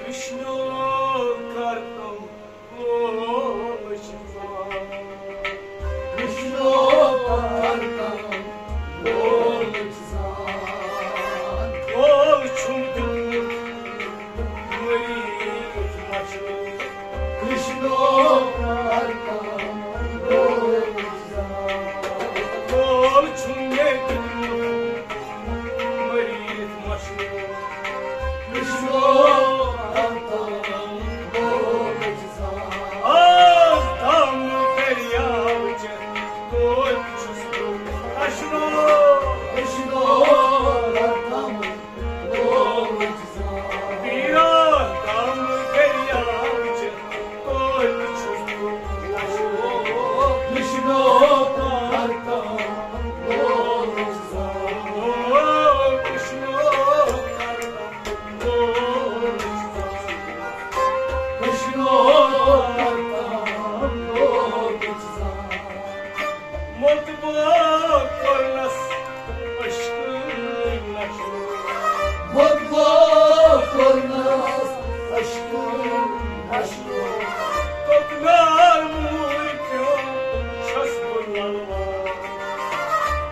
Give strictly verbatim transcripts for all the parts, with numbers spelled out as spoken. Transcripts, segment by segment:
وشنو کرتم لولچ زان۔ وشنو کرتم لولچ زان۔ لول چھُم دیُتمُت مٔرِتھ مَشنو۔ وشنو کرتم لولچ زان۔ لول چھُم مےٚ دیُتمُت مٔرِتھ مَشنو۔ وشنو کرتم لولچ زان۔ آز تام دٔریاو چٮ۪تھ توتہِ چھُس بہٕ اَشنو۔ وشنو کرتم لولچ زان۔ ویران تام دٔریاو چٮ۪تھ توتہِ چھُس بہٕ اَشنو۔ وشنو کرتم لولچ زان۔ وشنو کرتم لولچ زان۔ وشنو کرتم لولچ زان۔ مطبوع کوٚرنس عشقٕے نشو۔ مطبوع کوٚرنس عشقٕے نشو۔ توٚتنار موٗرۍ پیوٚو چھَس بہٕ للوان۔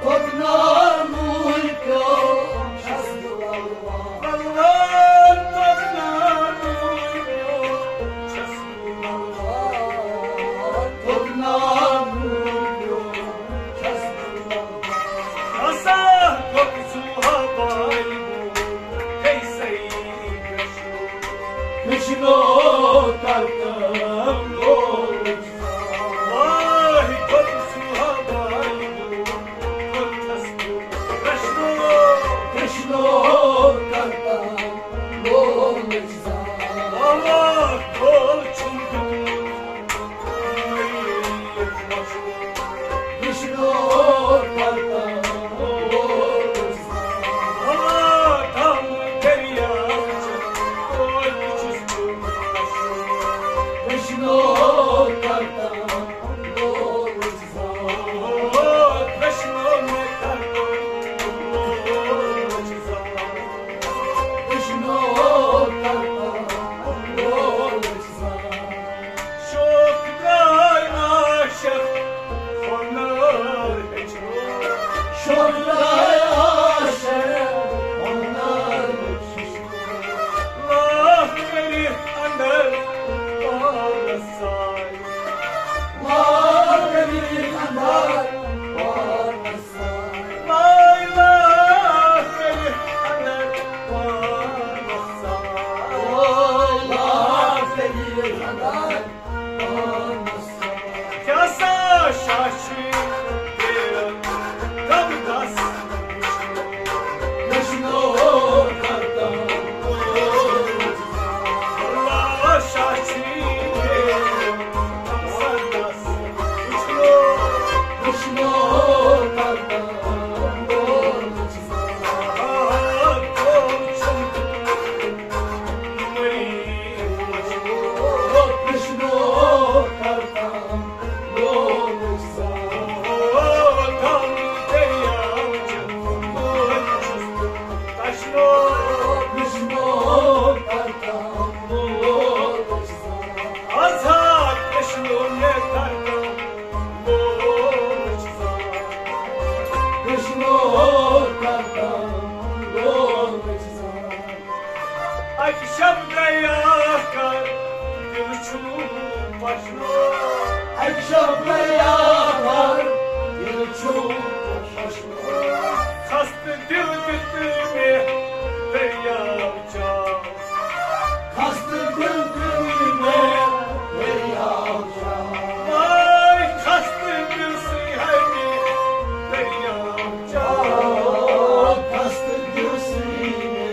توٚتنار موٗرۍ پیوٚو چھَس بہٕ للوان۔ للوان، توٚتنار موٗرۍ پیوٚو چھَس بہٕ للوان۔ توٚتنار موٗرۍ پیوٚو چھَس بہٕ للوان۔ ہسا گوٚو زُوہا بالغو گٔے سعید گژھو۔ وشنو کرتم لولچ زان۔ واہ گوٚو زُوہا بالغو کوٚرتھس بہٕ رشنو۔ وشنو کرتم لولچ زان۔ واہ واہ گول چھُم دیُتمُت مٔرِتھ مَشنو۔ وشنو کرتم لولچ زان۔ ہوا دم دٔریاو چھُ، توتہِ چھُس بہٕ اَشنو۔ وشنو کرتم لولچ زان۔ وشنو مےٚ کرتم لولچ زان۔ وشنو کرتم لولچ زان۔ شوق درٛاے عاشق ہُنر ہیٚچھنو۔ شوق درٛاے عاشق ہُنر ہیٚچھنو۔ لاکھ کٔرِتھ اندر پانس ساے۔ لاکھ کٔرِتھ اندر پانس ساے۔ لاے لاکھ کٔرِتھ اندر پانس ساے۔ لاکھ کٔرِتھ اندر کیٛاہ سا شاشی تیرٕ کم دس وشنو کرتم۔ اللہ شاشی تیرٕ کم سا دس وشنو۔ وشنو کرتم۔ وشنو کرتم۔ اکہِ شب گیا کر دل چھُم پشنو۔ اکہِ شب گیا کر دل چھُم پشنو۔ خستہٕ دل دیُت مےٚ دٔریاو چاو۔ خستہٕ دل دیُت مےٚ دٔریاو چاو۔ واے خستہٕ دل سٕے ہے مےٚ دٔریاو چاو۔ خستہٕ دل سٕے مےٚ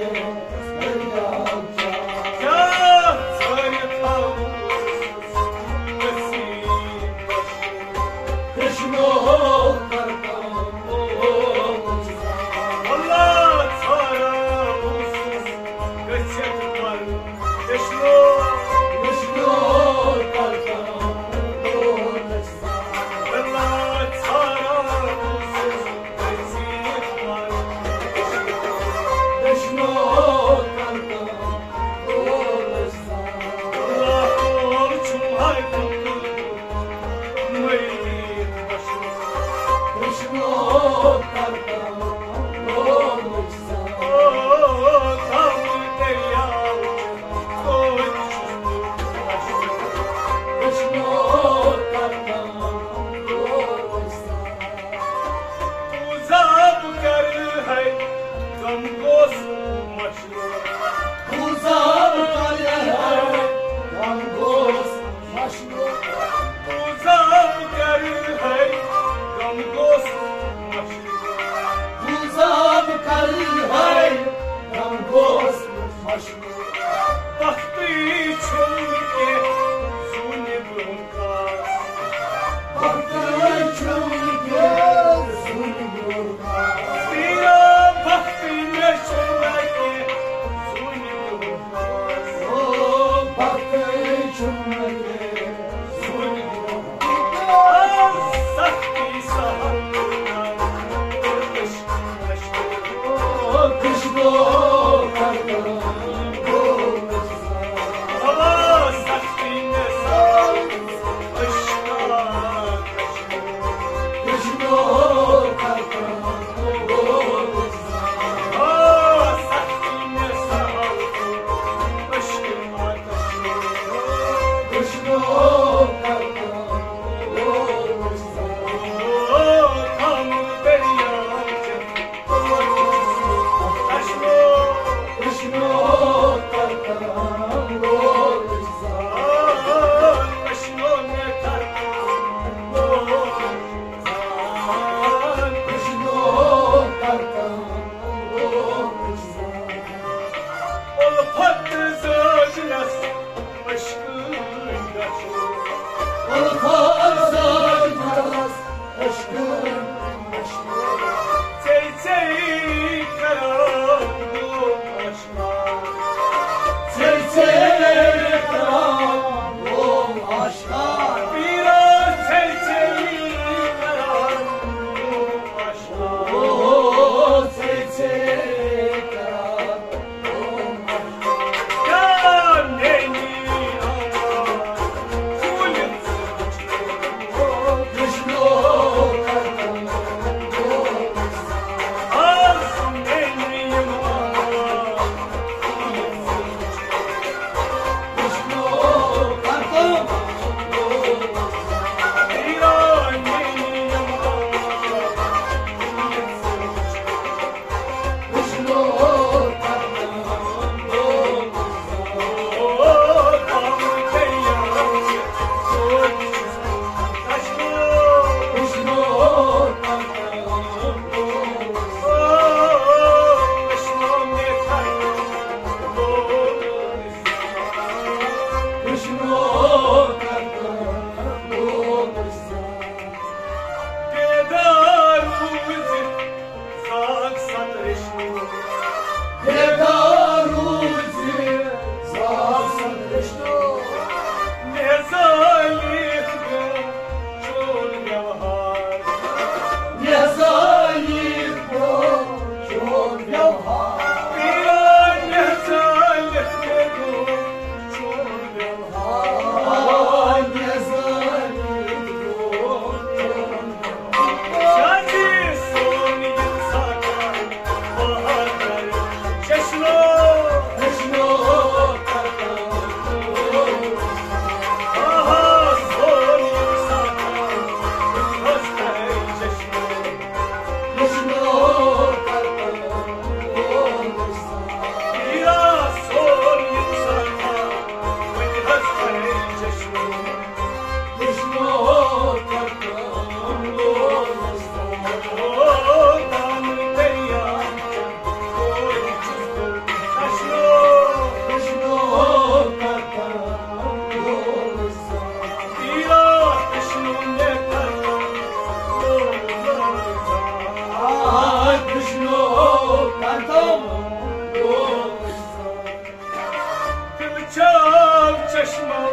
چشمو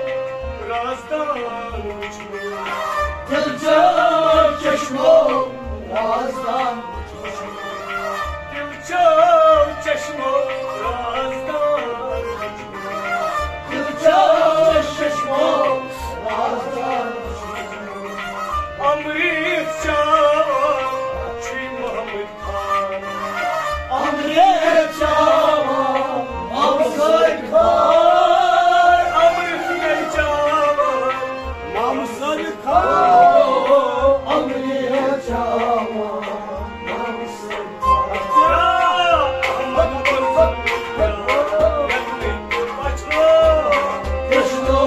رازدان وٕچھمُت۔ دِلچو چشمو رازدان وٕچھمُت۔ دِلچو چشمو رازدان وٕچھمُت۔ دِلچو چشمو رازدان وٕچھمُت۔ امریٖت چاوان چھُے محمد خان۔ امریٖت چاوان محمد خان۔ امریٖت چاوان محمد خان۔ امریٖت چاوان محمد خان۔ احمد منظور یَتھ نہٕ پَژھو۔ ویشنو